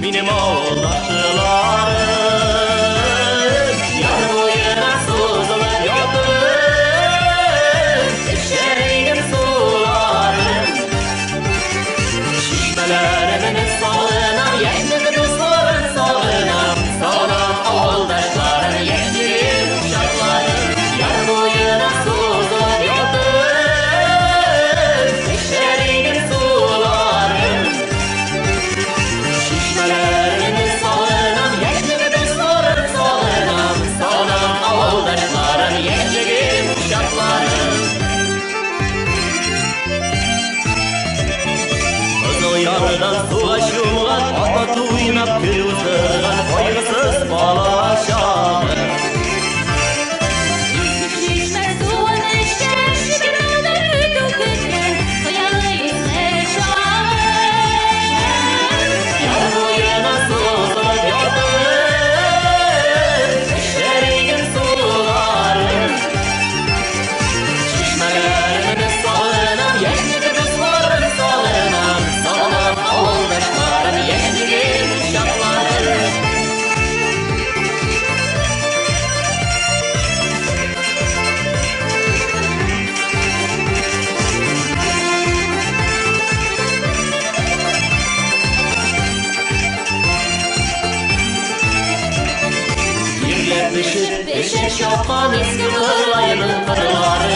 Benim oğuldaşlarım yar boyuna sozulup yatıp içeriyim sularım. Şişmelerimin sağına, yaşlı dostların sağına, sağlam oğuldaşların yaşlıyım uşaklarım. Yar boyuna sozulup yatıp içeriyim sularım. Şişmelerimin sağına, yaşlı dostların sağına, sağlam oğuldaşların yaşlıyım uşaklarım. Kızıl yardan suğa çumğan, at oynap gül ısırgan, kaygısız bala çağım. Şişme suın içken, şişmeleri dökülgen, kıyalı izle çağım. Yar boyuna sozulup yatıp içeriyim sularım. Şişmelerimin sağına, yaşlı dostların sağına, sağlam oğuldaşların yaşlıyım uşaklarım. Yerler düşüp eşek şapkan eski kırlayının kırları.